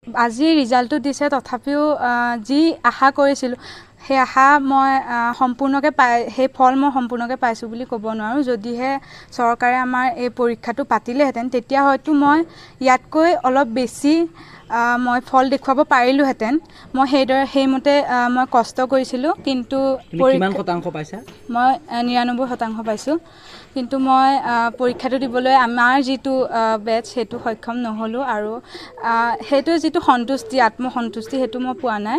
আজি ৰিজাল্টটো দিছে, তথাপিও যি আশা কৰিছিলোঁ সেই আশা মই সম্পূৰ্ণকৈ পাই, সেই ফল মই সম্পূৰ্ণকৈ পাইছোঁ বুলি ক'ব নোৱাৰোঁ। যদিহে চৰকাৰে আমাৰ এই পৰীক্ষাটো পাতিলেহেঁতেন, তেতিয়া হয়তো মই ইয়াতকৈ অলপ বেছি মই ফল দেখুৱাব পাৰিলোহেঁতেন। মই সেইদৰে সেইমতে মই কষ্ট কৰিছিলোঁ, কিন্তু কিমান শতাংশ পাইছা? মই 99% পাইছোঁ, কিন্তু মই পৰীক্ষাটো দিবলৈ আমাৰ যিটো বেটছ সেইটো সক্ষম নহ'লোঁ আৰু সেইটো যিটো সন্তুষ্টি, আত্মসন্তুষ্টি, সেইটো মই পোৱা নাই।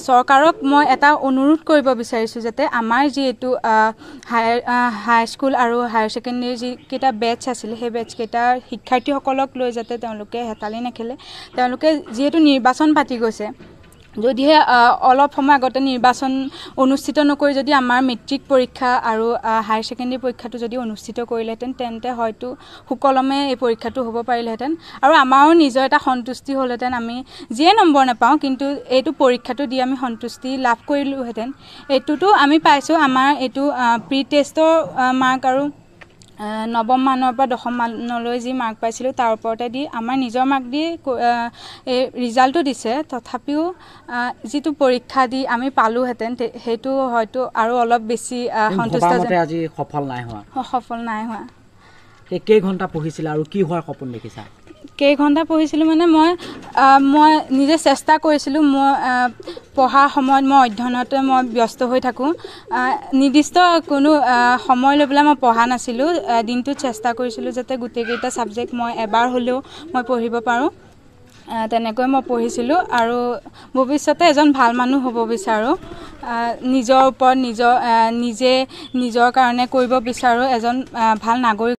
চৰকাৰক মই এটা অনুৰোধ কৰিব বিচাৰিছোঁ যাতে আমাৰ যি এইটো হাইস্কুল আৰু হায়াৰ ছেকেণ্ডেৰী যিকেইটা বেটছ আছিলে, সেই বেটছকেইটাৰ শিক্ষাৰ্থীসকলক লৈ যাতে তেওঁলোকে হেতালি নেখেলে। তেওঁলোকে যিহেতু নিৰ্বাচন পাতি গৈছে, যদিহে অলপ সময় আগতে নিৰ্বাচন অনুষ্ঠিত নকৰি যদি আমাৰ মেট্ৰিক পৰীক্ষা আৰু হায়াৰ ছেকেণ্ডেৰী পৰীক্ষাটো যদি অনুষ্ঠিত কৰিলেহেঁতেন, তেন্তে হয়তো সুকলমে এই পৰীক্ষাটো হ'ব পাৰিলেহেঁতেন আৰু আমাৰো নিজৰ এটা সন্তুষ্টি হ'লহেঁতেন। আমি যিয়ে নম্বৰ নাপাওঁ, কিন্তু এইটো পৰীক্ষাটো দি আমি সন্তুষ্টি লাভ কৰিলোহেঁতেন। এইটোতো আমি পাইছোঁ, আমাৰ এইটো প্ৰি টেষ্টৰ মাৰ্ক আৰু নৱম মানৰ পৰা দশম মানলৈ যি মাৰ্ক পাইছিলোঁ তাৰ ওপৰতে দি আমাৰ নিজৰ মাৰ্ক দি এই ৰিজাল্টটো দিছে। তথাপিও যিটো পৰীক্ষা দি আমি পালোহেঁতেন, সেইটো হয়তো আৰু অলপ বেছি সন্তুষ্ট। আজি সফল নাই হোৱা? সফল নাই হোৱা। কেইঘণ্টা পঢ়িছিলা আৰু কি হোৱাৰ সপোন দেখিছা? কেইঘণ্টা পঢ়িছিলোঁ মানে মই নিজে চেষ্টা কৰিছিলোঁ। মই পঢ়াৰ সময়ত মই অধ্যয়নতে মই ব্যস্ত হৈ থাকোঁ। নিৰ্দিষ্ট কোনো সময় লৈ পেলাই মই পঢ়া নাছিলোঁ। দিনটোত চেষ্টা কৰিছিলোঁ যাতে গোটেইকেইটা ছাবজেক্ট মই এবাৰ হ'লেও মই পঢ়িব পাৰোঁ, তেনেকৈ মই পঢ়িছিলোঁ। আৰু ভৱিষ্যতে এজন ভাল মানুহ হ'ব বিচাৰোঁ, নিজৰ ওপৰত নিজৰ নিজে নিজৰ কাৰণে কৰিব বিচাৰোঁ, এজন ভাল নাগৰিক।